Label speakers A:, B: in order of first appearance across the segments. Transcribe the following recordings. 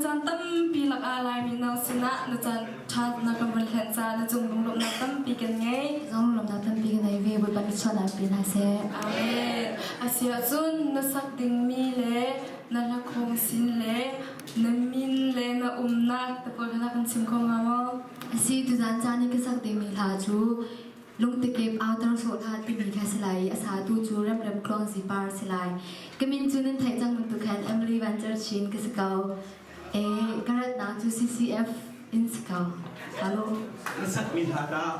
A: caan tampi lakah Laimi no sinah na caan ṭha na kan van hlenh caah na cung lunglawmhnak tampi kan ngei.
B: Zong lunglawmhnak tampi kan ngei ve. Bawipa nih chuahnak pe hna seh.
A: Amen. Asiahcun na sak dingmi le na hlakhong sin le na min le na umnak te pawl kha kan chim kho hnga maw?
B: Asi tuzaan caan i ka sak dingmi hla cu Lungtikip autar sawh hlah timi kha si lai i a satu cu Remrem Tluang Zipar si lai. Ka min cu nan theih cang bantuk khan Emily Van Cer Chin ka si ko. E, ka ratnak cu CCF in si ko. Hello.
C: Na sakmi hla tah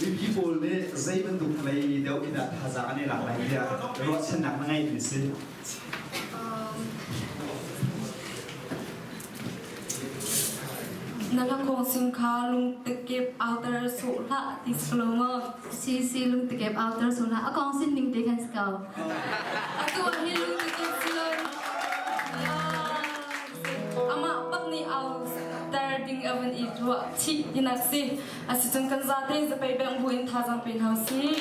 C: mipi pawl nih zei bantuk lei deuh in dah thazaang an i lak lai tiah ruahchannak na ngeihmi si?
A: Na hlakhong sin kha lungtikip auter sawh hlah ti si lo maw?
B: Si si lungtikip auter sawh hlah. A kong sin ning te khan si ko.
A: Atu ah hi lungtikip si lo. Amah bak nih au ter ding a van i ruah chih tinak si. Asicun kan zate zapei beng bu in thazaang pe hna usih.